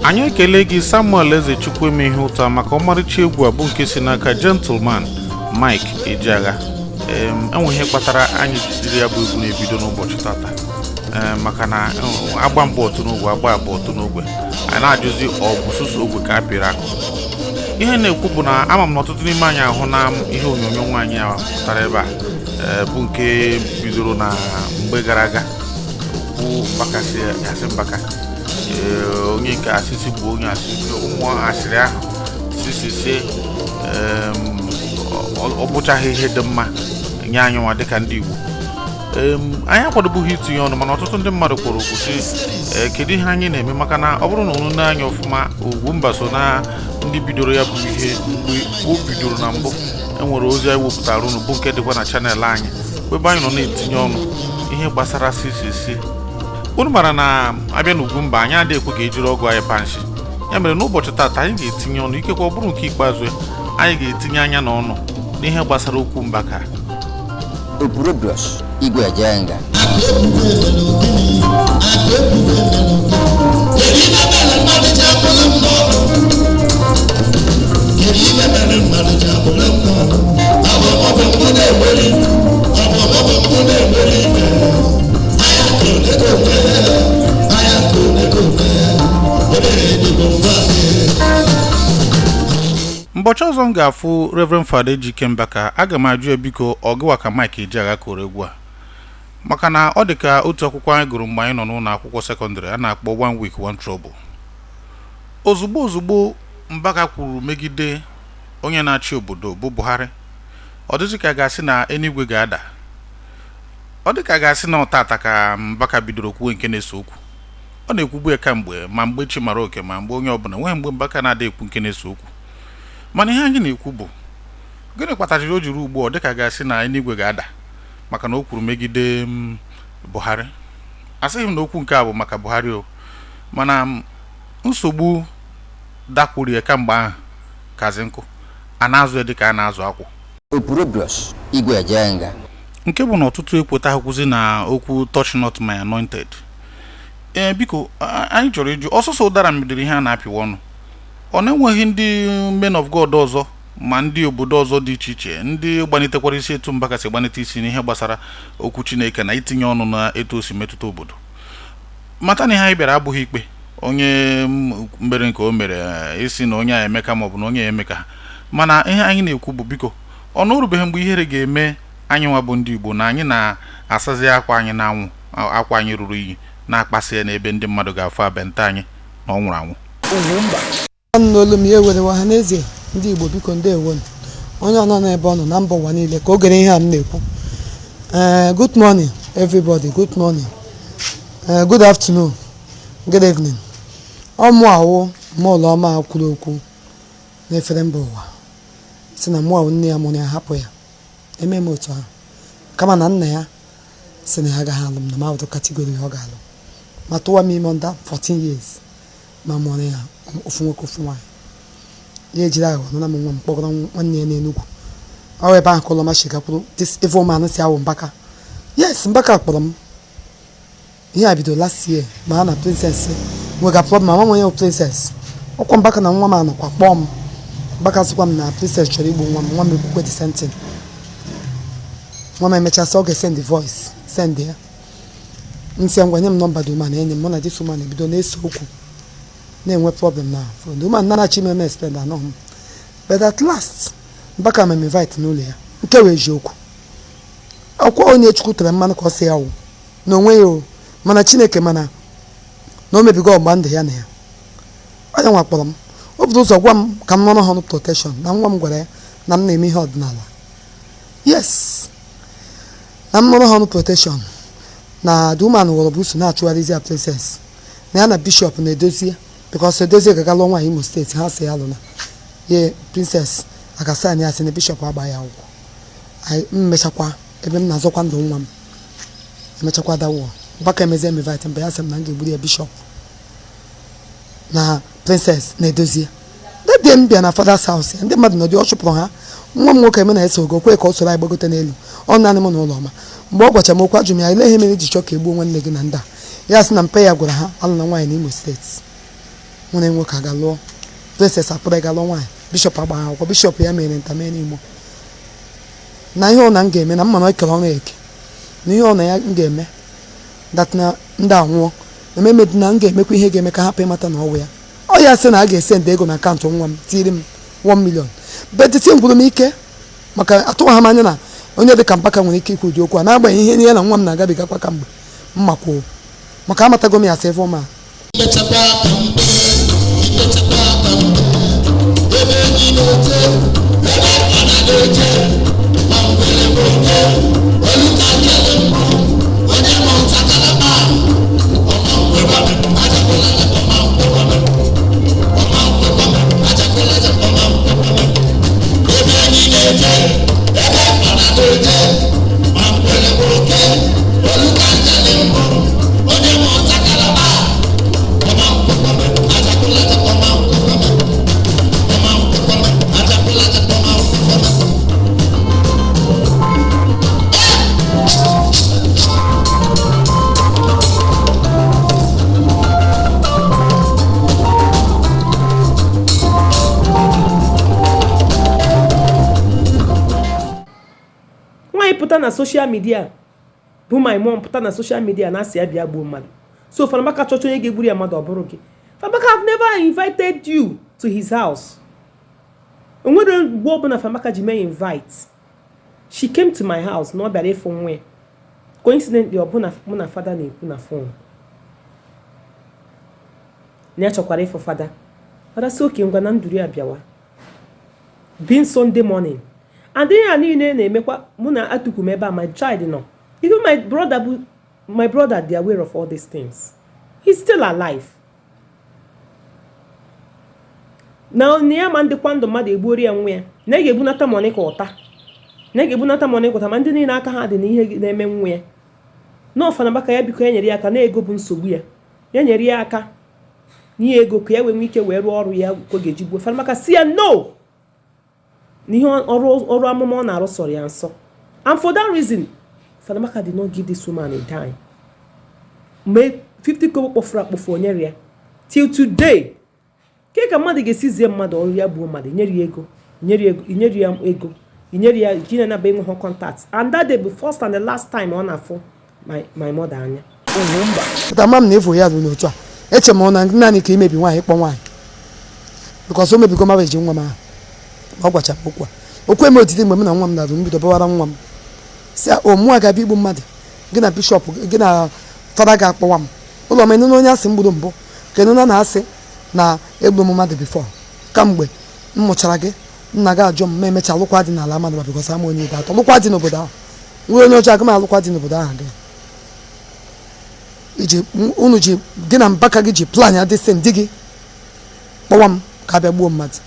Anyị ekele gị, Samuel Ezechukwu eme ihe ụtọ maka ọmarịcha egwu a bụ nke si n'aka Gentleman Mike Ejeagha. Enwe ihe kpatara anyị jiri ya bụ egwu na-ebido n'ụbọchị tata. Ee, maka na agba mbụ otu n'ogwe, agba abụọ otu n'ogwe, anyị na-ajụzi, ọ bụ sụsụ ogwe ka a pịrị akụ? Ihe na-ekwu bụ na ama m na ọtụtụ n'ime anyị ahụ na ihe onyonyo nwaanyị a pụtara ebe a, ee, bụ nke bidoro na mgbe gara aga, okwu mbakasị asị mbaka. Ee, onye nke asịsị bụ onye asịsị ụmụ asịrị ahụ sisisi. Ọ bụchaghị ihe dị mma nye anyị nwa dịka ndị Igbo. Anyị akwadobughị itinye ọnụ, mana ọtụtụ ndị mmadụ kwuru okwu sị, ee, kedu ihe anyị na-eme? Maka na ọ bụrụ na unu na-anya ọfụma, Ugwumba so na ndị bidoro ya bụ ihe. Mgbe o bidoro na mbụ, enwere ozi anyị wepụtara unu bụ nke dịkwa na channel anyị, ebe anyị nọ na-etinye ọnụ ihe gbasara CCC. Unu mara na abịa n'Ugwumba, anyị adịghị ekwe ka ejiri ọgụ anyị panshi. Ya mere, n'ụbọchị taata anyị ga-etinye ọnụ, ikekwe ọ bụrụ nke ikpeazụ ya, anyị ga-etinye anya n'ọnụ n'ihe gbasara okwu Mbaka. Opurobios Igwe Ejenga. Akụ ebubo emere gịnị? Kedu ihe mere mmadụ ji akpụrụ m n'ọnụ? Kedu ihe mere mmadụ ji akpụrụ m n'ọnụ? Ọ bụ mụ bụ mbụ na-enwere, ọ bụ mụ bụ mbụ na-enwere ime. Anya ka one ka ome, anya ka one ka ome, ebere dịbụ ngwa gị. Mbọchị ọzọ m ga-afụ Reverend Fada Ejike Mbaka, aga m ajụ ya, biko, ọ gịwa ka Mike Ejeagha kụrụ egwu a? Maka na ọ dị ka otu akwụkwọ anyị gụrụ mgbe anyị nọ n'ụlọ akwụkwọ sekọndịrị a na-akpọ One Week One Trouble. Ozugbo ozugbo Mbaka kwuru megide onye na-achị obodo bụ Buhari, ọ dịzị ka ga-asị na eluigwe ga-ada. Ọ dị ka ga-asị na ọtata ka Mbaka bidoro kwuwe nke na-ese okwu. Ọ na-ekwugbu ya kamgbe, ma mgbe chi mara oke, ma mgbe onye ọbụla nweghị mgbe Mbaka na-ada ekwu nke na-ese okwu. Mana ihe anyị na-ekwu bụ, gịnị kpatara o jiri ugbu a ọ dịka ga-asị na eluigwe ga-ada maka na o kwuru megide Buhari? Asịghị m na okwu nke a bụ maka Buhari o, mana nsogbu dakwuru ya kamgbe ahụ kazi nkụ a na-azụ ya dịka a na-azụ akwụ. Opurobios Igwe Ejenga. Nke bụ na ọtụtụ ekwetaghịkwụzi na okwu "touch not my anointed". Ee, biko, anyị chọrọ ịjụ, ọsụsọ ụdara bidoro ihe a na-apịwa ọnụ, ọ na-enweghị ndị men of God ọzọ, ma ndị obodo ọzọ dị iche iche, ndị gbanitekwara isi etu Mbaka si gbanite isi n'ihe gbasara okwu Chineke na itinye ọnụ na etu o si metụta obodo? Mata na ihe anyị bịara abụghị ikpe onye mere nke o mere, isi na onye a emeka maọbụ na onye a emeka. Mana ihe anyị na-ekwu bụ, biko, ọ na orubeghị mgbe ihere ga-eme anyị nwa bụ ndị Igbo na anyị na-asazi akwa anyị n'anwụ, akwa anyị ruru iyi, na-akpasị ya n'ebe ndị mmadụ ga-afụ abenta anyị na ọ nwụrụ anwụ? Ọnụ n'olu m ya ewere ọha na eze ndị Igbo, biko, ndewonu. Onye ọ nọ n'ebe ọ nọ na mba ụwa niile, ka o gere ihe a m na-ekwu. Ee, good morning everybody, good morning, ee, good afternoon, good evening. Ọmụ awụ mụ ụlọma kwuru okwu n'efere mba ụwa, si na mụ awụ nne ya mụrụ ya, hapụ ya eme m otu ahụ, kama na nna ya si na ya agaghị alụ m, na m awụdụ category ọ ga-alụ, ma tụwa m ime under 14 years, ma mụrụ ya ofu nwoke, ofu nwaanyị. Ya ejiri aghụghọ nana m nwa m, kpọgọrọ nwanne ya n'Enugwu. Ọ ebe ahụ ka ụlọma si gakwuru this evil man si awụ Mbaka. Yes, Mbaka kpọrọ m. Ihe a bido last year, ma ha na Princess nwega problem. Mama m onye bụ Princess, ọkwa Mbaka na nwa m anọkwa kpọọ m. Mbaka sịkwa m na Princess chọrọ igbu nwa m. Nwa m ekwukwe the same thing. Nwa m emechasị, ọ ga-esend the voice, send ya. Nsị ngwa, nye m nọmba the woman. Enye m. Mụ na this woman ebido na-ese okwu, na-enwe problem na phone. The woman nanachi m explain, anọghị m. But at last, Mbaka m invite n'ụlọ ya, nke wee eziokwu, ọkwa onye Chukwu tere mmanụ ka ọ sị ya wụ na onwe ya o, mana Chineke, mana na o mebigo ọgba ndụ ya na ya. Onye nwa kpọrọ m, o buru ụzọ gwa m ka m nọrọ ha ọnụ protection, na nwa m gwara ya na m na-eme ihe ọdịnala. Yes, na m nọrọ ha ọnụ protection, na the woman wọrọ busu na-achụgharịzi ya Princess, na ya na bishop na-edozie, because edozie gaga lụọ nwaanyị Imo Steeti. Ha si ya lụ na ye Princess agasa ya, sị na bishop agba ya akwụkwọ. Anyị mmechakwa ebe m na-azọkwa ndụ nwa m, emechakwa dawo. Mgbaka emezie m invite mgbe ya sị m na m ga-egburu ya bishop na Princess na-edozie. Dede m bịa na father's house ya, ndị mmadụ nọdụ, ọ chụpụrụ ha. Nwa m nwoke eme na-ese ogo kwe ka ọ soro anyị gbagote n'elu. Ọ naanị m na ụlọ ọma. Mgbe ọ gwacha m okwu, ajụ m ya, ile ihe mere iji chọọ ka egbuo nwanne gị na ndị a? Ya sị na mpe ya gwara ha alụ na nwaanyị n'Imo Steeti. Nwere nwoke aga lụọ Princess, akpụrụ ga lụọ nwaanyị. Bishọp agbara akwụkwọ, bishọp ya mere nta mere imo na ihe ọ na m ga-eme na mma na ekere ọrụ eke na ihe ọ na ya m ga-eme that na ndị anwụọ na ememedi na m ga-emekwa ihe ga-eme ka hapụ ịmata na ọwụ ya. Ọ ya sị na a ga-esend ego na akaụntụ nwa m, tiri m 1 million, but the thing gwụrụ m ike maka atụwaghị m anya na onye dị ka Mbaka nwere ike ikwu ụdị okwu a, n'agbanyeghị ihe ya na nwa m na-agabigakwa kamgbe mmakwuo, maka amatago m ya sị ma Mechakwa aka mgbe, mechakwa aka mgbe, ebe enyi na-eje, ebe ọ na-eje, ma ngwere bụ oke, olu ka nkele mbụ, onye ma ụta kalaba, ọma nkwekwa m, ajakwala aja, ọma nkwekwa m, ọma nkwekwa m, ajakwala aja, ọma nkwekwa m, ebe enyi na-eje, ebe ọ na-eje, ma ngwere bụ oke, olu ka nkele mbụ, onye ma ụta kalaba. Nwaanyị pụta na social media bụ my mom pụta na social media na asị ya bịa gbuo mmadụ. So Fada Mbaka chọcha onye ga-egburu ya mmadụ, ọ bụrụ gị. Fada Mbaka have never invited you to his house. O nwere mgbe ọbụla Fada Mbaka ji mee invite. She came to my house na ọ bịara ịfụ nwa ya. Coincidentally, ọ bụ na mụ na fada na-ekwu na phone na ya chọkwara ịfụ fada. Fada si oke ngwa na nduru ya bịawa, being Sunday morning, and ihe a niile na-emekwa mụ na atukwu m ebe a. My child nọ, even my brother bụ my brother dey aware of all these things. He's still alive na na ya ma ndịkwa ndụ mmadụ egbuori ya nwa ya, na ị ga-ebunata Monica ụta, na ị ga-ebunata Monica ụta, ma ndị niile aka ha dị n'ihe na-eme nwa ya na Fada Mbaka ya biko ya nyere ya aka na ego bụ nsogbu ya, ya nyere ya aka n'ihe ego ka ya wee nwee ike wee rụọ ọrụ ya ka ọ ga-eji gbuo. Fada Mbaka si ya no, na ihe ọrụ amụma ọ na-arụ sọrọ ya nsọ. And for that reason, Fada Mbaka did not give this woman a dime. Mgbe 50 kobo kpọfuru akpọfu, o nyere ya till today. Ke ka mmadụ ga-esi zie mmadụ ọrụ ya gbuo mmadụ, nyere ya ego, nyere ya ego, nyere ya ego, nyere ya ji na-anaba enweghị contact? And that day bụ first and the last time ọ na-afụ my mother anya. Pụta ma m na efu ya ruru n'otu a, eche m na naanị ka imebi nwaanyị ịkpọ nwaanyị, because o mebigo marriage nwa m ahụ. Ọ gwacha m okwu a, okwu eme otiti. Mgbe m na nwa m na-arụ, mbido bawara nwa m si o mụa ga-abịa igbu mmadụ, gị na bishọp, gị na fada ga-akpọwa m ụlọ m. Enene onye asị m gburu mbụ, kedu na na-asị na egburu m mmadụ before. Kamgbe m mụchara gị, nna gị ajụ m, ma emecha lụkwa dị n'ala mmadụ, because ama onye ibe atọ lụkwa dị n'obodo ahụ nwere onye ọjọọ, aga m alụkwa dị n'obodo ahụ. Gị iji unu ji gị na Mbaka gị ji plan ya dịsị ndị gị kpọwa m ka abịa gbuo mmadụ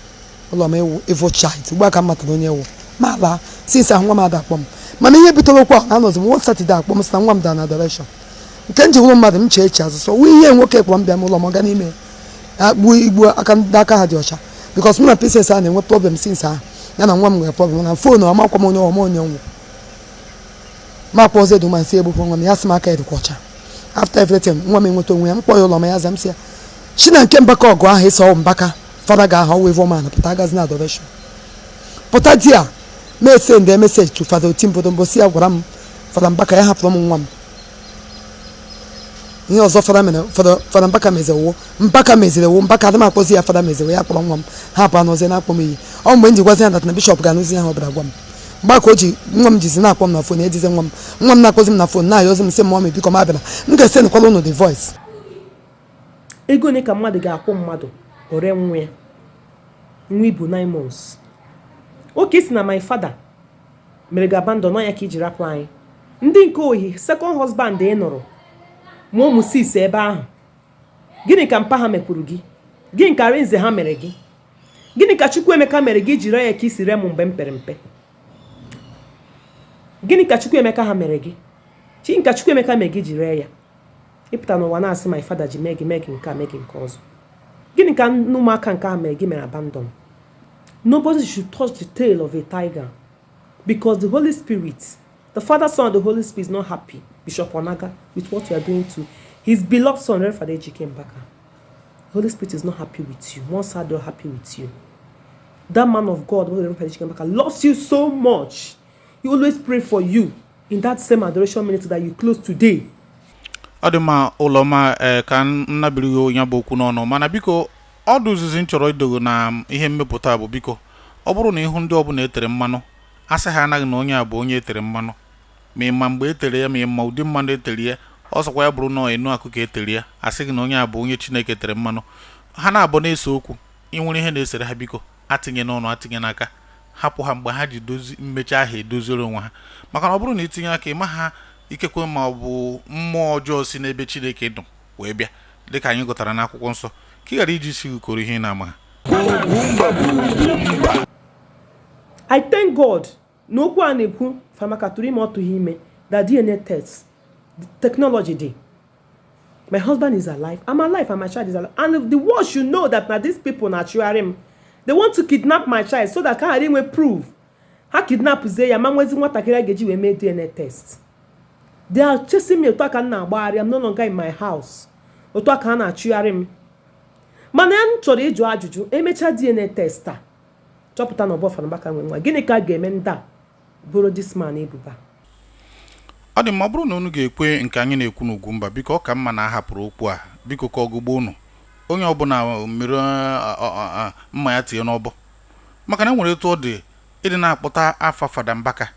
ụlọ m. Ewu evil child. Ugbu a ka m matara onye ewu ma laa. Since ahụ nwa m ada akpọ m, mana ihe butere okwu ahụ na-anọzi m one Saturday akpọ m sị na nwa m dara na adoration nke m ji wụrụ mmadụ. M chee echi azụ sọ wụ ihe nwoke kpọrọ m bịa m ụlọ m, ọ ga n'ime ya gbuo igbuo aka ndị aka ha dị ọcha, because mụ na Princess a na-enwe problem. Since ahụ ya na nwa m nwere problem na phone, ọmakwa m onye ọma onye nwụ ma akpọ ọzọ edu nsị egbukwa nwa m. Ya sị m aka ya dịkwa ọcha. After everything, nwa m enweta onwe ya, m kpọọ ya ụlọ ma ya za m sị ya chi na nke Mbaka ọgụ ahụ ịsọ ọwụ Mbaka fada ga ahụ ọwụ evil man pụta agazi na adoration pụta di a ma send a message to Fada Otimbodombo si ya gwara m Fada Mbaka ya hapụrụ m nwa m. Ihe ọzọ fada mere, Fada Mbaka meziri wụ Mbaka meziri wụ Mbaka adị m akpọzi ya fada meziri ya kpọrọ nwa m hapụ anọzi na-akpọ m iyi. Ọ mgbe m ji gwazi ya that na bishọp ga-anụzi ya, ọ bịara gwa m mgbe ka o ji nwa m jizi na-akpọ m na phone, ejizi nwa m, nwa m na-akpọzi m na phone na-ayọzi m sị m mummy biko m abịara, m ga-esendkwala ụnụ the voice. Ego ole ka mmadụ ga-akwụ mmadụ ore nwa ya, nwa ibu 9 months? Oke si na my father mere gị abandon ya ka iji rapụ anyị. Ndị nke ohi second husband ị nụrụ ma ụmụ sis ebe ahụ, gịnị ka mpa ha mekwuru gị? Gịnị ka Arinze ha mere gị? Gịnị ka Chukwuemeka mere gị iji ree ya ka isi ree m mgbe m pere mpe? Gịnị ka Chukwuemeka ha mere gị? Chi nka Chukwuemeka mere gị ji ree ya? Ịpụta n'ụwa na-asị my father ji mee gị, mee gị nke a, mee gị nke ọzọ. Gịnị ka ụmụaka nke a mere gị mere abandon? Nobody should touch the tail of a tiger, because the Holy Spirit, the Father, Son and the Holy Spirit is not happy, Bishop Onaga, with what you are doing to his beloved son, Reverend Father Ejike Mbaka. Holy Spirit is not happy with you. Mmụọ Nsọ adịrọ happy with you. That man of God, Reverend Father Ejike Mbaka, loves you so much. He always pray for you in that same adoration ministry that you close today. Ọ dị mma, Ụlọma. Ee, ka nnabirighị ya bụ okwu n'ọnụ, mana biko, ọdụ izizi m chọrọ idogo na ihe mmepụta bụ, biko, ọ bụrụ na ịhụ ndị ọbụla etere mmanụ, asị ha anaghị na onye a bụ onye etere mmanụ, ma ịma mgbe etere ya, ma ịma ụdị mmanụ etere ya, ọ sọkwa ya bụrụ na enu akụ ka etere ya, asị gị na onye a bụ onye Chineke tere mmanụ, ha na-abụ na-ese okwu, ị nwere ihe na-esere ha, biko, atinye n'ọnụ, atinye n'aka, hapụ ha mgbe ha ji dozi mmecha ahụ edoziere onwe ha. Maka na ọ bụrụ na itinye aka, ịma ha ikekwe ma ọ bụ mmụọ ọjọọ si n'ebe Chineke nọ wee bịa, dịka anyị gụtara n'akwụkwọ nsọ, ka ị ghara iji isi gị koro ihe ị na-ama ha. I thank God na okwu a na-ekwu Famaka tụrụ ime, ọ tụghị ime, that DNA test, the technology dị. My husband is alive, I'm alive and my child is alive, and the world should know that na these people na-achụgharị m. They want to kidnap my child so that ka ghara inwe proof. Ha kidnapzie ya, ma nwezi nwatakịrị a ga-eji wee mee DNA test. They are chasing me. Otu aka m na-agbagharị, I'm no longer in my house. Otu aka ha na-achụgharị m. Mana ya m chọrọ ịjụ ajụjụ: emechaa DNA test a, chọpụta na ọ bụ Fada Mbaka nwe nwa, gịnị ka a ga-eme ndị a bụrụ this man ebubo? Ọ dị mma. Ọ bụrụ na unu ga-ekwe nke anyị na-ekwu n'Ugwumba, biko, ọ ka mma na a hapụrụ okwu a. Biko, ka ọgụgbo unu, onye ọbụla mmiri mma ya tinye n'ọbọ, maka na e nwere etu ọ dị ịdị na-akpọta afa Fada Mbaka,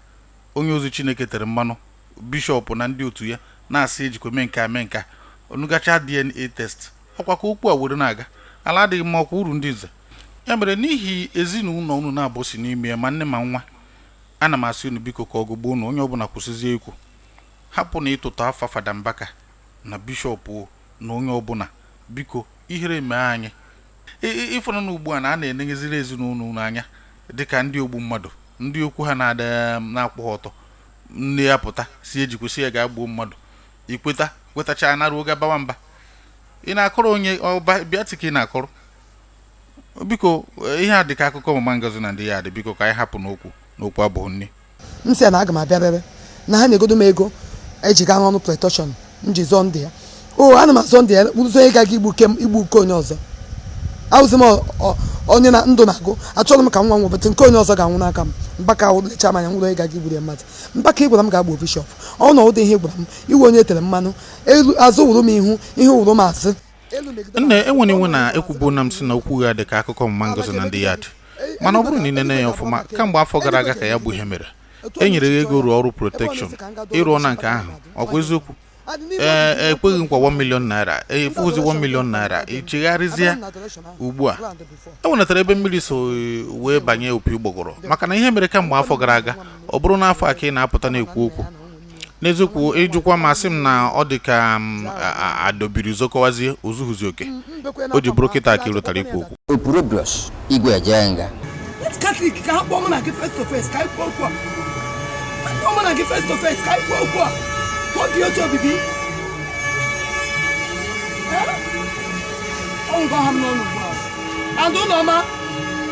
onye ozi Chineke tere mmanụ, bishọp na ndị otu ya, na-asị ejikwa mee nke a, mee nke a, onugacha DNA test, ọkwa ka okwu a were na-aga ala adịghị mma, ọkwa uru ndị nze. Ya mere, n'ihi ezinụlọ unu na-abụ si n'ime ya, ma nne ma nwa, ana m asị unu, biko, ka ọgụgbo unu, onye ọbụla kwụsịzie ikwu, hapụ na ịtụtụ afa Fada Mbaka na bishọp na onye ọbụla. Biko, ihere mee anyị. Ịfụnụ na ugbu a na a na-enegheziri ezinụlọ unu anya dịka ndị ogbu mmadụ, ndị okwu ha na-ada na-akwụ ha ọtọ. Nne ya pụta si ejikwesị ya ga-gbuo mmadụ, ikweta kwetacha naruo ga bawa mba. Ị na-akọrọ onye ọba bịa tị ka ị na-akọrọ. Biko, ihe a dịka akụkọ Mama Ngozi na ndị ya dị. Biko, ka anyị hapụ n'okwu n'okwu abụghị nne. M sị ya na aga m abịa na ha na-egodo m ego eji gaa n'ọnụ protection m ji zọọ ndị ya. O ana m azọ ndị ya ụzọ onye gaga igbu igbu nke onye ọzọ. Awụzi m onye na ndụ na-agụ, achọrọ m ka nwa nwụbata nke onye ọzọ ga-anwụ n'aka m. Mbaka lecha m anya, nwụrụ onye gaga igburu ya mmadụ. Mbaka, ị gwara m ga-agbo bishọp ọ na ụdị ihe ị gwara m, iwe onye tere mmanụ elu azụ wụrụ m ihu, ihe wụrụ m azụ. Nne, enwere iwe na ekwubu na m si na okwu ya dị ka akụkọ Mama Ngozi na ndị ya dị, mana ọ bụrụ na ị nene ya ọfụma, kamgbe afọ gara aga ka ya bụ ihe mere. E nyere ya ego rụọ ọrụ protection, ịrụọ na nke ahụ, ọkwa eziokwu? Ee, ekweghị nkwa 1 million naira, efughịzi 1 million naira, echegharịzịa ugbu a e wenatara ebe mmiri so wee banye opi ụgbọgọrọ, maka na ihe mere kamgbe afọ gara aga, ọ bụrụ n'afọ a ka ị na-apụta na-ekwu okwu n'eziokwu. Ịjụkwa ma sị m na ọ dị ka m adobiri zokọwazie ozuhuzi oke o ji bụrụ kịta ka ị rụtara ikwu okwu. Opurobios Igwe Ejenga. Catholic, ka ha kpọọ mụ na gị face to face ka anyị kwuo okwu a. Ha kpọọ mụ na gị face to face ka anyị kwuo okwu a, ka ọ dị otu obibi. Ọ ngwa ha m n'ọnụ ugbu a. And Ụlọma,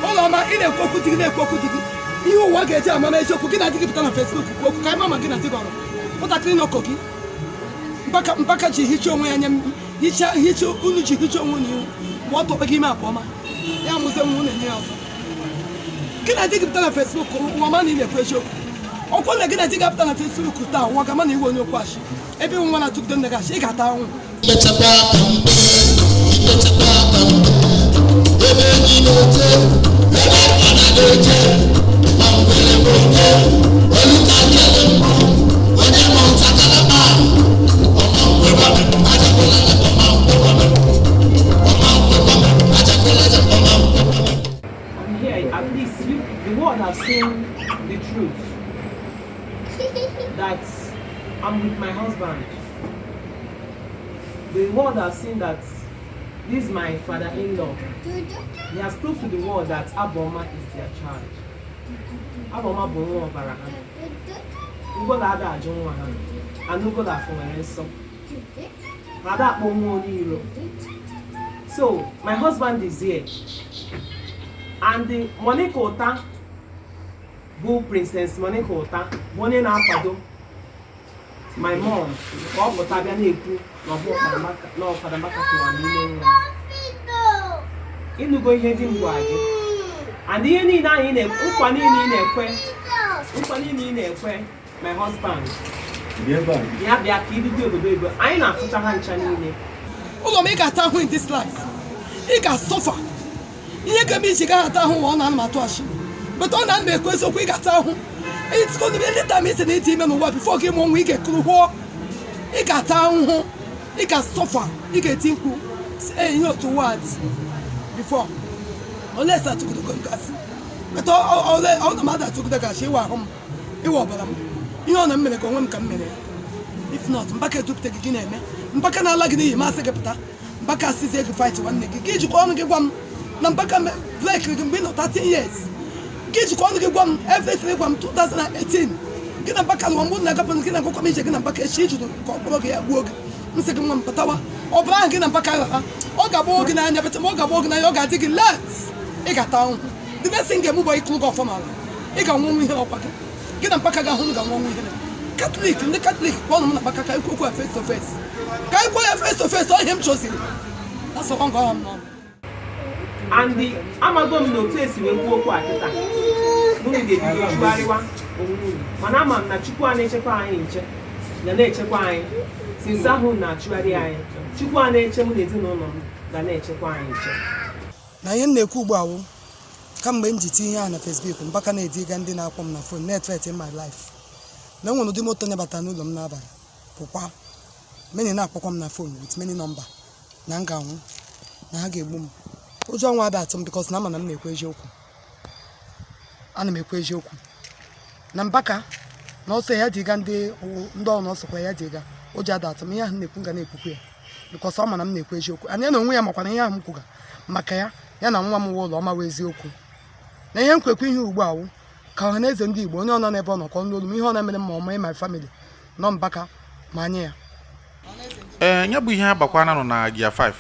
Ụlọma, ị na-ekwu okwu di gị, na-ekwu okwu di gị, ihe ụwa ga-eji ama m eziokwu, gị na di gị pụta na Facebook kwuo okwu ka anyị ma ma gị na di gị ọrụ nwatakịrị nọkọ gị. Mpaka mpaka ji hicha onwe ya nye m, hicha hicha unu ji hicha onwe unu ihu mgbe ọ tọkpe gị ime abụọ ma ya mụzie nwa unu enye ya ọzọ. Gị na di gị pụta na Facebook, ụwa ma na ị na-ekwu eziokwu. Ọkwụ na gị na di gị apụta na Facebook taa, ụwa ga-ama na iwe onye okwu achị ebe ịnwe nwa na-atụgide nne gị achị, ị ga-ata ahụhụ. Mkpechakwa aka mkpe, mkpechakwa aka mkpe, ebe enyi na-eje, ebe ọ na-eje, ma ngwere bụ oke, olu ka kele mbụ, onye ma ntakalaba, ọma nkwekwa, ajakwala ọma nkwekwa, ọma nkwekwa, ajakwala ọma nkwekwa. I'm here. At least you, the world has seen the truth that I'm with my husband. The world has seen that this is my father-in-law. He has proved to the world that Aboma is their child. Aboma bụ nwa ọbara ha. Ugola ada ajụ nwa ha. And Ugola afọ nwere nsọ. Ha ada akpọ nwa onye iro. So, my husband is here. And the Monica Ụta bụ Princess Monica Ụta bụ onye na-akwado my mom ka ọ pụta bịa na-ekwu na ọ bụ Fada Mbaka, na ọ Fada Mbaka tụwara n'ime nwa. Ịnụgo ihe di m gwa gị and ihe niile ahụ ị na nkwa niile ị na-ekwe, nkwa niile ị na-ekwe my husband, ya bịa ka ibido obodo oyibo, anyị na-afụcha ha ncha niile. Ụlọ m, ị ga-ata ahụ in this life, ị ga-asọfa ihe ga-eme iji gaghị ata ahụ ma ọ na-ana m atụ achị, but ọ na-ana m ekwu eziokwu. Ị ga-ata ahụ anytime isi na ịdị ime n'ụwa. Before gị mụọ nwa, ị ga-ekuru hụọ, ị ga-ata ahụhụ, ị ga-asọfa, ị ga-eti mkpu sị, "Ee, ihe otu ụwa dị before ole esi atụgido gasị." But ole ọ na mmadụ atụgido gasị ịwa ahụ m, ịwa ọbara m, ihe ọ na m mere ka onwe m ka m mere ya. If not, Mbaka edupụta gị, gị na-eme Mbaka na-ala gị n'iyi. Masị gị pụta, Mbaka asịzie gị fight nwanne gị. Gị jikwa ọnụ gị gwa m na Mbaka break gị mgbe ị nọ 13 years. Gị jikwa ọnụ gị gwa m everything, gwa m 2018 gị na Mbaka lụwa. Mgbe na-agapụ gị na agwakwa m ije gị na Mbaka echi ijuru ka ọ kpọrọ gị ya gbuo gị. M sị gị, nwa m, pụtawa ọbara ahụ gị na Mbaka ghara, ọ ga-agbawo gị n'anya bete ma ọ ga-agbawo gị n'anya, ọ ga-adị gị late. Ị ga-ata ahụhụ. The next thing ga-eme bụ ịkụrụ gị ọfọ n'ala. Ị ga-anwụ ọnwụ ihere. Ọkwa gị, gị na Mbaka ga-ahụ, ga-anwụ ọnwụ ihere. Katọlik, ndị Katọlik, kpọọ m na Mbaka ka anyị kwuo okwu ya face to face, ka anyị kwuo ya face to face. Ọ ihe m chọziri asọkwa nke ọha m n'ọnụ. And amago m na otu esi wee kwuo okwu a kịta, unu ga-ebido chụgharịwa onwe unu, mana ama m na Chukwu a na-echekwa anyị nche ga na-echekwa anyị. Since ahụ na-achụgharị anyị, Chukwu a na-eche mụ na ezinụlọ m ga na-echekwa anyị nche. Na ihe m na-ekwu ugbu a wụ, kamgbe m ji tinye ihe a na Facebook, Mbaka na-ediga ndị na-akpọ m na phone na-threaten my life, na enwere ụdị moto nyabata n'ụlọ m n'abalị pụkwa. Many na-akpọkwa m na phone with many number na m ga-anwụ, na ha ga-egbu m. Ụjọ ọnwa abịa atụ m because na ama na m na-ekwu eziokwu. Ana m ekwu eziokwu na Mbaka na ọsọ ya dịga ndị ọrụ na ọsọkwa ya dịga. Ụjọ ada atụ m. Ihe ahụ m na-ekwu, m ga na-ekwukwu ya because ọ ma na m na-ekwu eziokwu. Anya na onwe ya makwana ihe ahụ m kwuga maka ya, ya na nwa m nwe ụlọ ọma wee eziokwu. Na ihe nkwekwe ihe ugbu a wụ ka ọha na eze ndị Igbo, onye ọ nọ n'ebe ọ nọ kọ n'olu m, ihe ọ na-emere m ma ọ mee my family nọ Mbaka ma anya ya. Ee, ya bụ ihe agbakwana nọ na gear 5,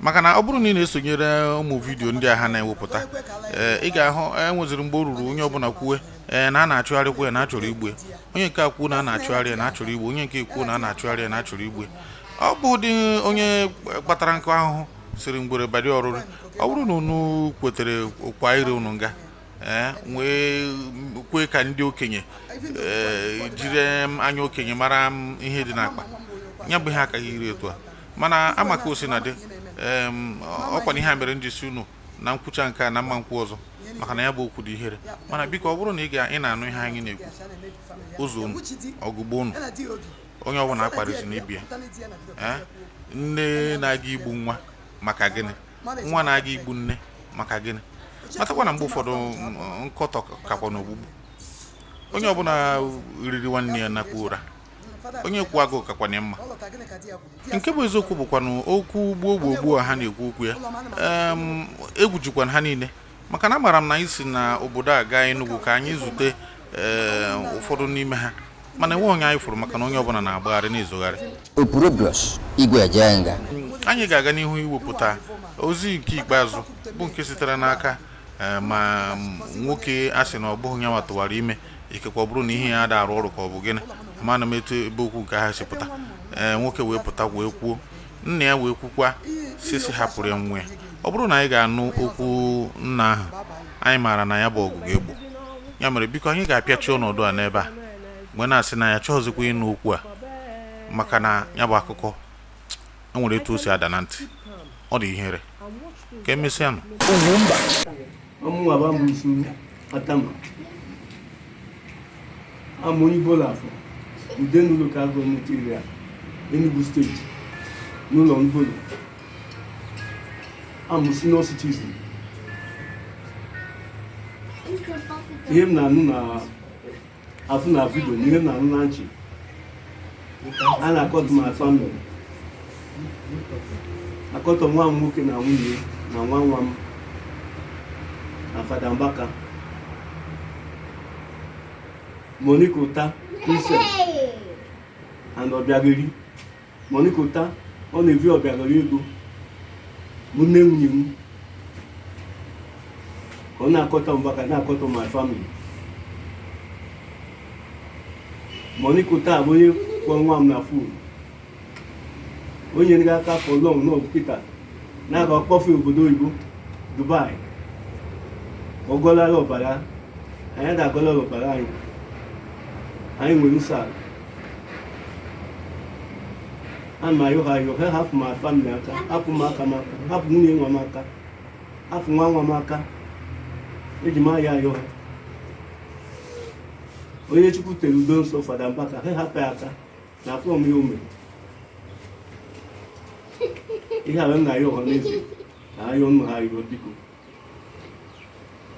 maka na ọ bụrụ na ị na-esonyere ụmụ vidiyo ndị a ha na-ewepụta, ee, ị ga-ahụ enweziri mgbe o ruru onye ọbụla kwuwe, ee, na a na-achụgharịkwa ya, na achọrọ igbu ya. Onye nke a kwuo na a na-achụgharị ya, na achọrọ igbu. Onye nke kwuo na a na-achụgharị ya, na achọrọ igbu ya. Ọ bụ ụdị onye kpatara nkụ ahụhụ siri ngwere bari ọrụrụ. Ọ bụrụ na unu kwetere kwa ire unu nga, ee, wee kwe ka ndị okenye, ee, jiri anya okenye mara m ihe dị n'akpa ya, bụ ihe akaghị iri etu a. Mana amaka o si na dị ọkwa na ihe a mere m ji si unu na nkwụcha nke a na mma nkwụ ọzọ, maka na ya bụ okwu dị ihere. Mana biko, ọ bụrụ na ị na-anụ ihe anyị na-ekwu, ụzọ unu ọgụgbo unu, onye ọbụla akparịzi na ibie. Ee, nne na-aga igbu nwa maka gịnị? Nwa na-aga igbu nne maka gịnị? Matakwa na mgbe ụfọdụ nkọtọ kakwa n'ogbugbu. Onye ọbụla riri nwanne ya nakwa ụra, onye kwu agụụ kakwana ya mma. Nke bụ eziokwu bụkwanụ okwu gboo gboo gboo a ha na-ekwu okwu ya. Egwu jikwana ha niile, maka na amaara m na anyị si na obodo a gaa Enugu ka anyị zute, ee, ụfọdụ n'ime ha, mana enweghị onye anyị fụrụ, maka na onye ọbụla na-agbagharị na-ezogharị. Opurobios Igwe Ejenga. Anyị ga-aga n'ihu iwepụta ozi nke ikpeazụ bụ nke sitere n'aka ma nwoke a sị na ọ bụghị ya nwa tụwara ime. Ikekwe ọ bụrụ na ihe ya ada arụ ọrụ ka ọ bụ gịnị, amana m etu ebe okwu nke ahụ si pụta. Ee, nwoke wee pụta wee kwuo, nna ya wee kwukwa sisi hapụrụ ya nwa ya. Ọ bụrụ na anyị ga-anụ okwu nna ahụ, anyị maara na ya bụ ọgụ ga-egbo ya. Mere biko, anyị ga-apịachi ọnọdụ a n'ebe a mgbe na-asị na ya chọọzikwa ịnụ okwu a, maka na ya bụ akụkọ enwere etu o si ada na ntị, ọ dị ihere. Ka emesịa nụ. Ọmụ aba musu atama amụ onye Ibola afọ Udenu Local Government Area, Enugu State, n'ụlọ Ngolo. Amụ senior citizen. Ihe m na-anụ na afụ na video na ihe m na-anụ na ntị a na-akọtụ my family, akọtọ nwa m nwoke na nwunye na nwa nwa m na Fada Mbaka, Monica Ụta, Princess and Obiageri. Monica Ụta, ọ na-evi Obiageri ego bụ nne nwunye m, ka ọ na-akọtọ Mbaka, na-akọtọ my family. Monica Ụta bụ onye kwọ nwa m na phone, onye nyere aka for long. Nọ Peter na-aga ọkpọfe obodo oyibo. Dubai ọ gọlara ọbara anyị ga-agọlara ọbara anyị. Anyị nwere nsọ ala. Ana m ayọ ha ayọ ha hapụ ma family aka, hapụ m aka m aka, hapụ nwunye nwa m aka, hapụ nwa nwa m aka. Eji m ayọ ayọ ha. Onye Chukwu tere udo nsọ, Fada Mbaka, ha hapụ ya aka na afọ m ya o mere ihe a m na-ayọ ọha n'eze na ayọ m ha ayọ, biko.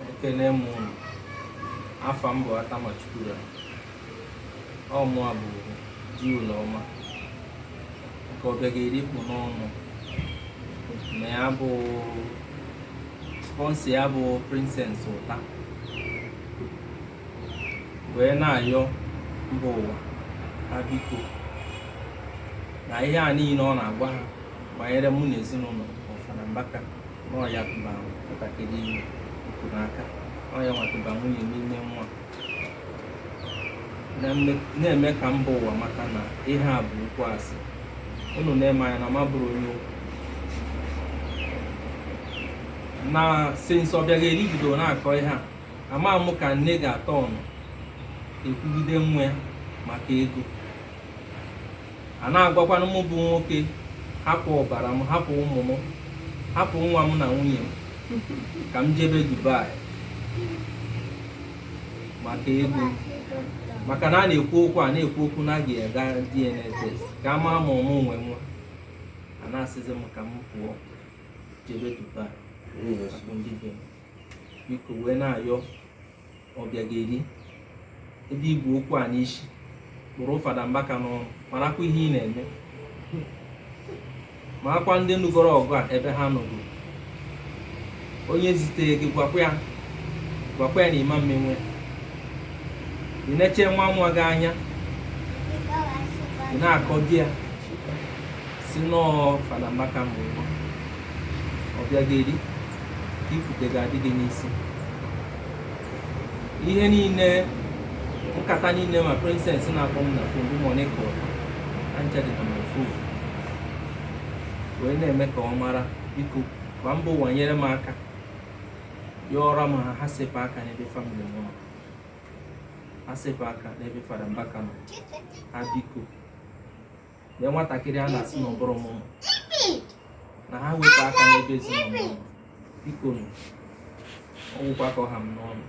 Ekene m unu. Afa m bụ Atamachukwura. Ọ mụa bụ di Ụlọma nke Ọbịageri kpụ n'ọnụ na ya bụ sponsor ya bụ Princess Ụta, wee na-ayọ mba ụwa ha biko, na ihe a niile ọ na-agwa ha banyere mụ na ezinụlọ Fada Mbaka na ọ ya tụba nwatakịrị iku n'aka, ọ ya nwatụba nwunye n'ime nwa na-eme ka mba ụwa mata na ihe a bụ okwu asị. Unu na-eme anya na ma bụrụ onye okwu na since Ọbịageri bidoro na-akọ ihe a, ama m ka nne ga-atọ ọnụ ekwugide nwa ya maka ego. A na-agwakwanụ m bụ nwoke, hapụ ọbara m, hapụ ụmụ m, hapụ nwa m na nwunye m ka m jebe Dubai maka ego, maka na a na-ekwu okwu a na-ekwu okwu na a ga-aga DNA test ka a maa ma ọmụ nwe nwa. A na-asịzi m ka m pụọ jebe Dubai hapụ ndị be m. Biko, wee na-ayọ Ọbịageri, ebe igwe okwu a n'isi kpụrụ Fada Mbaka n'ọnụ, marakwa ihe ị na-eme, marakwa ndị nugoro ọgụ a ebe ha nọgoro. Onye zitere gị, gwakwa ya, gwakwa ya na ịma mmenwe. Ị na-eche nwa nwa gị anya, ị na-akọ di ya si nọọ Fada Mbaka ma nwa. Ọbịageri, ka ikwute ga-adị gị n'isi. Ihe niile, nkata niile ma Princess na-akpọ m na phone bụ Monica Ụta na ncha dị na my phone, wee na-eme ka ọ mara. Biko, gwa mba ụwa nyere m aka, yọọrọ m ha, ha sepụ aka n'ebe family m nọ, ha sepụ aka n'ebe Fada Mbaka nọ. Ha biko, lee nwatakịrị a na-asị na ọ bụrụ m na ha wepụ aka n'ebe ezinụlọ m nọ. Biko nụ, ọgwụkwa ka ọ ha m n'ọnụ.